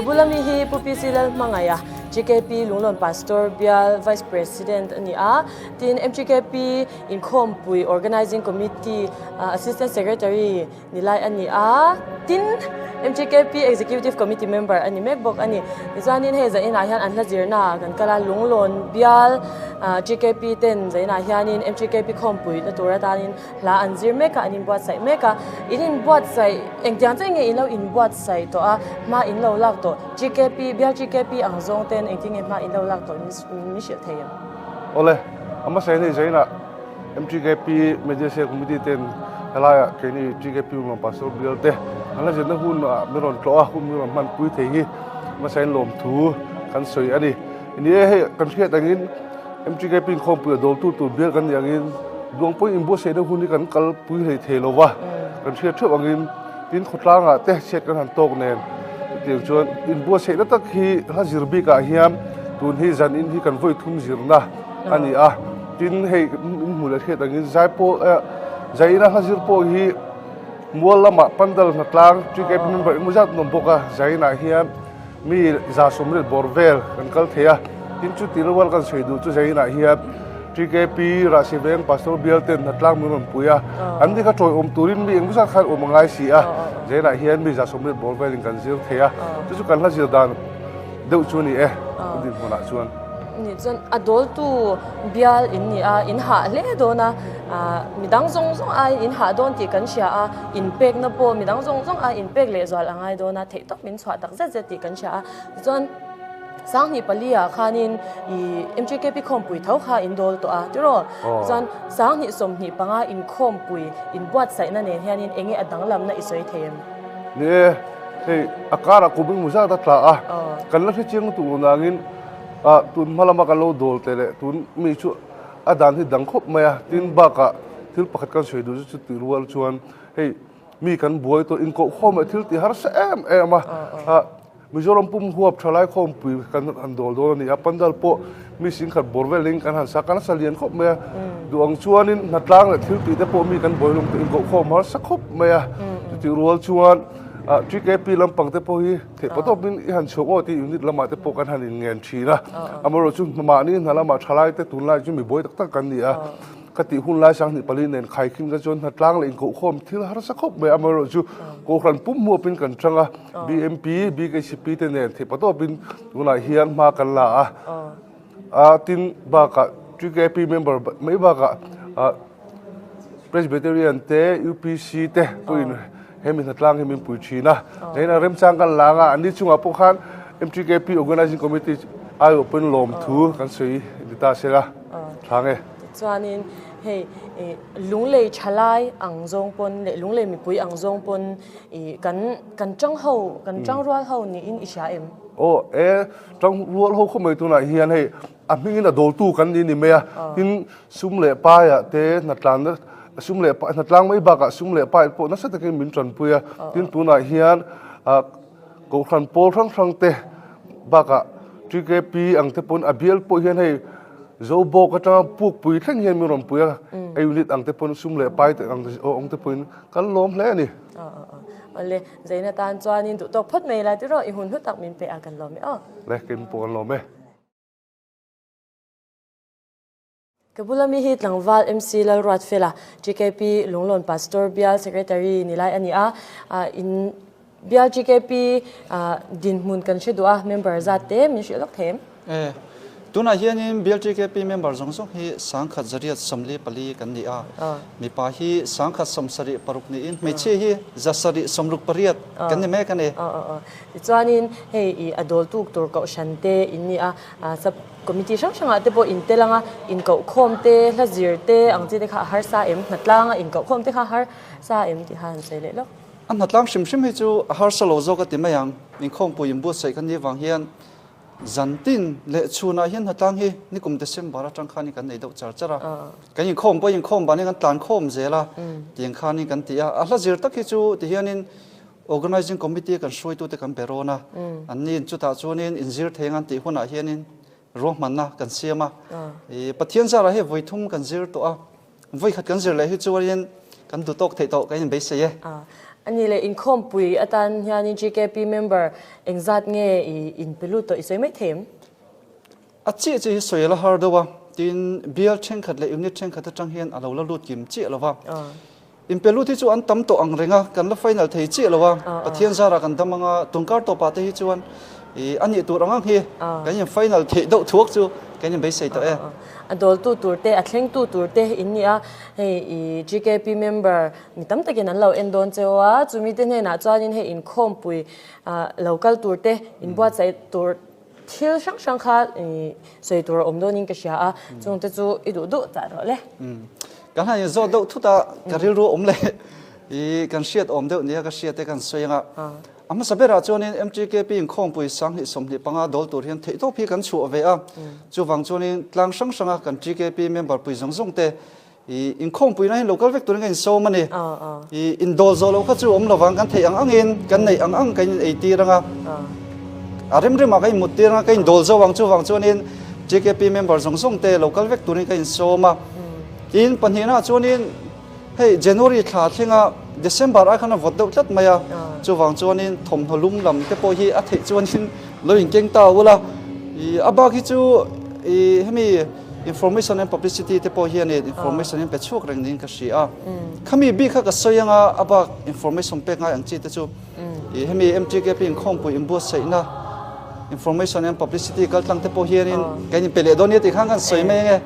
bula mi hi Pu PC Lalhmangaiha, GKP Lunglawn Pastor Bial Vice President a ni a. Tin, MGKP Inkhawmpui Organizing Committee Assistant Secretary ni lai a ni a. Tin, MGKP Executive Committee member a ni mek bawk a ni. Tichuanin hei zainah hian an hla zirnaah kan kal a, Lunglawn Bial GKP ten zainah hianin MGKP khawmpui na tur atanin hla an zir mek a, an inbuatsaih mek a. In inbuatsaih, engtiang chiah nge in lo inbuatsaih tawh a, hma in lo lak tawh? GKP, Bial GKP ang zawng ten engtin nge hma in lo lak tawh min hrilh thei em? Awle, a hmasa in hei zainah MTKP Media Cell Committee ten helaiah keini TKP Nuam Pastor Bial te an la zirna hun ah min rawn tlawh a, hun min rawn hmanpui thei hi hmasa in lawmthu kan sawi a ni. Ni e, hei kan hriat angin MTKP inkhawmpui a dawltu tur bial kan nih angin Duangpui inbuatsaihna hun hi kan kalpui hlei thei lo va, kan hriat theuh angin tin khawtlangah te chhiat kan han tawk nen chutiang chuan inbuatsaihna tak hi hla zir bikah hian tun hi zan in hi kan vawi thum zirna a ni a, tin hei in hmuh leh hriat angin zai pawh zaina hla zir pawh hi mual lamah pandal hnatlang TKP member engemaw zat an awm bawk a, zainah hian Mi 130 bawr vel kan kal thei a, tin chu tih rual kan sawi duh chu zainah hian TKP Rahsi Veng Pastor Bial ten hnatlang min rawn pui a, an ni kha tawiawm turin mi engemaw zat khan awm a ngai si a, zainah hian mi 130 bawr velin kan zir thei a, chu chu kan hla zir dan deuh chu a ni e, kan dinhmunah chuan. Nih chuan a dawltu bial in ni a, in hah hle dawn a, midang zawng zawng aiin in hah dawn tih kan hria a, inpekna pawh midang zawng zawng aiin inpek lehzual a ngai dawn a, theih tawp min chhuah tak zet zet tih kan hria a, tichuan Sanghnih pali ah khanin ih MGKP khawmpui tho kha in dawl tawh a tiraw? Tichuan Sanghnih 25 inkhawmpui inbuatsaihna nen hianin eng nge a danglamna i sawi thei em? Ni e, hei a karah kum engemaw zat a tla a, kan la hrechiang lutuk lo nangin ah tun hma lama kan lo dawl teh leh tun mi chu a dan hi dang khawp mai a, tin bakah thil pakhat kan sawi duh chu chutih rual chuan hei Mi kan buai tawh inkohkhawm leh thil ti harsa em em a, Mizoram pum huap thalai khawmpui kan han dawl dawn a ni a, pandal pawh mi singkhat bawr velin kan han sa kan sa lian khawp mai a, duh ang chuanin hnatlang leh thil tih te pawh mi kan buai hlawm tawh inkohkhawm harsa khawp mai a, chutih rual chuan TKP lampang te pawh hi theih patawpin i han chhuak aw tih unit lamah te pawh kan han inngen thin a, amaherawhchu mahni hna lamah thalai te tunlai chu mi buai tak tak kan ni a. Ka tih hun lai 2004 nen khaikhin ka chuan hnatlang leh inkohkhawm thil harsa khawp mai amaherawhchu Kohhran pum hmuapin kan chang a, BMP, BKCP te nen theih patawpin tunah hian hma kan la a, a tin bakah TKP member mai bakah Presbyterian te, UPC te pawhin hemi hnatlang hi min pui thin a, zaina remchang kan la anga anni chungah pawh khan MTKP Organizing Committee aiawh pawhin lawmthu kan sawi ni ta se la thlang e. Chuanin hei lunglei thalai ang zawng pawn leh lunglei mipui ang zawng pawn ih kan kan tang ho kan tang rual ho niin i hria em? Aw e tang rual ho khawp mai tunah hian hei a hmingin a dawltu kan ni ni mai a tin sum leh paiah te hnatlanna sum leh pai hnatlang mai bakah sum leh pai pawh nasa takin min tanpui a tin tunah hian ah Kohhran pawl hrang hrang te bakah TKP ang te pawn a bial pawh hian hei Zobawk atanga Pukpui thleng hian min rawn pui a, a unit ang te pawn sum leh pai te ang awm te pawhin kan lawm hle a ni. Awle, Zaina tan chuanin duh tawk phawt mai la tiraw i hun hlu tak min pe a kan lawm e aw. Le, keimah pawh kan lawm e. Ka bula mi hi tlangval MC Lalruatfela, GKP Lunglawn Pastor Bial Secretary ni lai a ni a. In Bial GKP dinhmun kan hre duh a, member zat te min hrilh lawk thei em? E, tunah hianin Bial GKP member zawng zawng hi 1844 kan ni a. Mipa hi 176 niin hmeichhia hi 768 kan ni mek a ni. Tichuanin hei i a dawl tuk tur kohhran te in ni a, sub Committee hrang hrangah te pawh intel anga inkohkhawm te, hla zir te ang chi te kha a harsa em? Hnatlanga inkohkhawm te kha a harsa em tih kha han sawi leh lawk. A hnatlang hrim hrim hi chu a harsa lo zawk a ti mai ang. Inkhawmpui inbuatsaih kan nih vang hian zantin leh chhunah hian hnatlang hi nikum December atang khanin kan nei deuh char char a. Kan inkhawm pawh inkhawm banin kan tlankhawm zel a tiang khanin kan ti a. A hla zir tak hi chu tihianin Organizing Committee kan hruaitute kan be rawn a, anni in chutah chuanin inzir thei ang an tih hunah hianin ruahmanna kan siam a. Pathian zarah hei vawi thum kan zir tawh a, vawi khat kan zir leh hi chuanin kan duh tawk theih tawh kan inbeisei e. A ni leh inkhawmpui atan hianin GKP member engzat nge i inpe lut tawh i sawi mai thei em? A chiah chiah hi sawi a la har deuh a, tin bial thenkhat leh unit thenkhat atang hian a lo la lut kim chiah lo va. Inpe lut hi chu an tam tawh ang reng a, kan la final thei chiah lo a, Pathian zarah kan dam ang a, tunkar tawpah te hi chuan i a nih tur ang ang hi kan in final theih deuh thuak chu kan inbeisei tawh e. A dawltu tur te, a thlengtu tur te in ni a, hei i GKP member mi tam takin an lo en dawn cheu a, chumi te hnenah chuanin hei inkhawmpui lo kal tur te, inbuatsaih tur Thil hrang hrang kha sawi tur a awm dawnin ka hria a, chungte chu i duh duh tah rawh le. Kan han inzawt deuh thut a, ka rilru awm leh i kan hriat awm deuh nia ka hriat te kan sawi ang a. A hmasa berah chuanin MTKP inkhawmpui 20 25 dawl tur hian theihtawp hi kan chhuah ve a, chuvang chuanin tlang hrang hranga kan TKP member pui zawng zawng te I inkhawmpuina hi lo kal vek turin ka insawm a ni. I indawl zawh loh kha chu awm lovang, kan theih ang angin, kan neih ang ang kan in eitir ang a. A rem remah ka inmut tir ang a, ka indawl zo ang chuvang chuanin TKP member zawng zawng te lo kal vek turin ka insawm a. Tin, pahnihnaah chuanin hei January thla thlenga December ai khan a vawt deuh tlat mai a, chuvang chuanin thawmhnaw lum lam te pawh hi a theih chuanin lo inkeng ta ula. I a bak hi chu i hemi Information and publicity te pawh hianin information in pe chhuak reng niin ka hria a. Khami bik kha ka sawi anga a bak information pek ngai ang chi te chu i hemi MTKP inkhawmpui inbuatsaihna information and publicity kal tlang te pawh hianin kan inpe leh dawn nia tih khan kan sawi mai ange.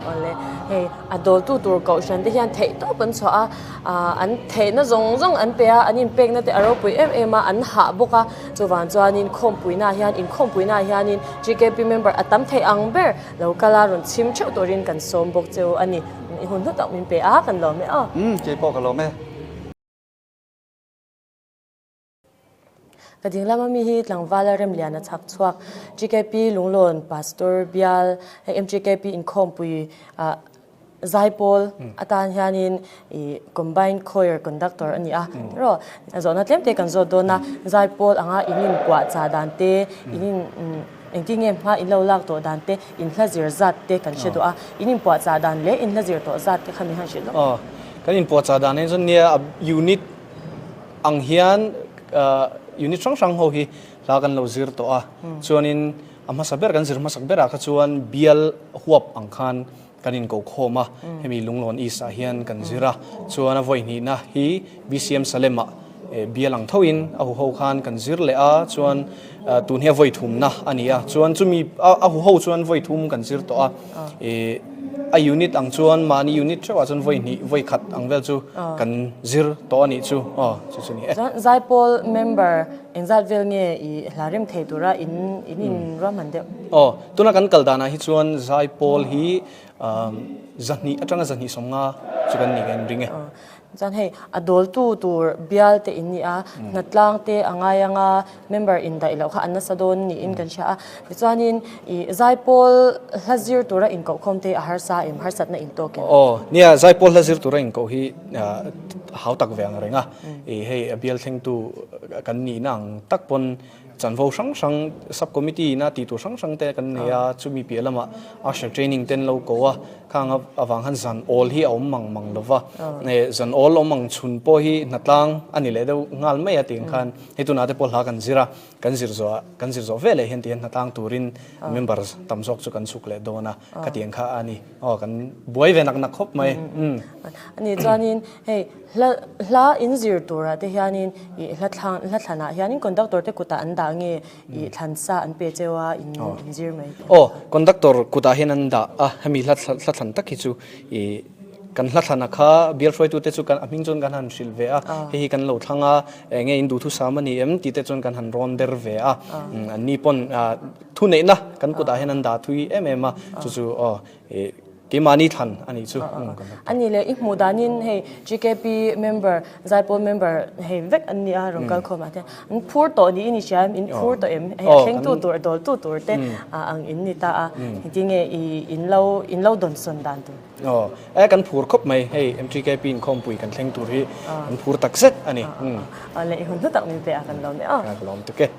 Awle, hei a dawltu tur kohhran te hian theih tawp an chhuah a, an theihna zawng zawng an pe a, an inpekna te a ropui em em a, an hah bawk a, chuvang chuanin khawmpuinaah hian inkhawmpuinaah hianin GKP member a tam thei ang ber lo kal a rawn chhim theuh turin kan sawm bawk cheu a ni. I hun hlu tak min pe a, kan lawm e aw. Umm, kei pawh ka lawm e. Ka ding lama mi hi tlangvala Remliana chhak chhuak GKP Lunglawn Pastor Bial hei MGKP inkhawmpui ah Zaipawl atan hianin i Combined Choir Conductor a ni a, tiraw? Zawhna tlem te kan zawt dawn a, Zaipawl anga in inpuah chah dan te, in in engtin nge hma in lo lak tawh dan te, in hla zir zat te kan hre duh a, in inpuah chah dan leh in hla zir tawh zat te kha min han hrilh lawk. Aw, kan inpuah chah dan hi chuan nia unit ang hian unit hrang hrang ho hi hla kan lo zir tawh a, chuanin a hmasa ber kan zir hmasak berah kha chuan bial huap ang khan Kan inkokhawm a, hemi Lunglawn East ah hian kan zir a, chuan a vawi hnihna hi BCM Salem ah bial ang thoin a huho khan kan zir leh a, chuan tun hi a vawi thumna a ni a, chuan chumi a huho chuan vawi thum kan zir tawh a, a unit ang chuan mahni unit theuh ah chuan vawi hnih vawi khat ang vel chu kan zir tawh a nih chu aw chu chu ni e. Chuan Zaipawl member engzat vel nge i hla rem thei tura in in inruahman deuh? Aw, tuna kan kal danah hi chuan Zaipawl hi 200 atanga 250 chu kan ni ka inring e. Chuan hei a dawltu tur bial te in ni a, hnatlang te a ngai anga member indaih loh kha an nasa dawn niin kan hria a. Tichuanin i Zaipawl hla zir tura inkohkhawm te a harsa em, harsatna intawk em? Aw, nia Zaipawl hla zir tura inkoh hi hau tak ve ang reng a. I hei a bial thlengtu kan nihna ang tak pawn Chanvo hrang hrang, Sub Committee ina tih tur hrang hrang te kan nei a, chumi piah lamah Usher Training te an lo ko a, khang avang khan zan awl hi a awm mang mang lo va, zan awl awm ang chhun pawh hi hnatlang a ni leh deuh nghal mai a tih ang khan hei tunah te pawh hla kan zir a, kan zir zawh ah kan zir zawh veleh hian tihian hnatlang turin member tam zawk chu kan chhuk leh dawn a, khatiang kha a ni. Aw kan buai ve nak nak khawp mai. A nih chuanin hei hla hla in zir turah te hianin ih hla thlang hla thlanah hianin conductor te kutah an dah nge ih thlan sa an pe cheu a in in zir mai te. Aw conductor kutah hian an dah a hemi hla hla thlan tak hi chu ih kan hla thlana kha bial hruaitute chu kan a hming chuan kan han hrilh ve a hei hi kan lo thlang a enge in duhthusam a ni em tih te chuan kan han rawn der ve a an ni pawn Thuneihna kan kutah hian an dah thui em em a, chu chu aw ih keimahni thlan a nih chu. A nih leh i hmuh danin hei GKP member, Zaipawl member hei vek an ni a rawn kal khawm ah hian an phur tawh niin i hria em, in phur tawh em? Hei a thlengtu tur, a dawltu tur te ang in ni ta a, engtin nge i in lo in lo dawnsawn dan tur? Aw, e kan phur khawp mai, hei MTKP inkhawmpui kan thleng tur hi kan phur tak zet a ni. Aw leh i hun hlu tak min pe a kan lawm e aw. Ka lawm tuk e.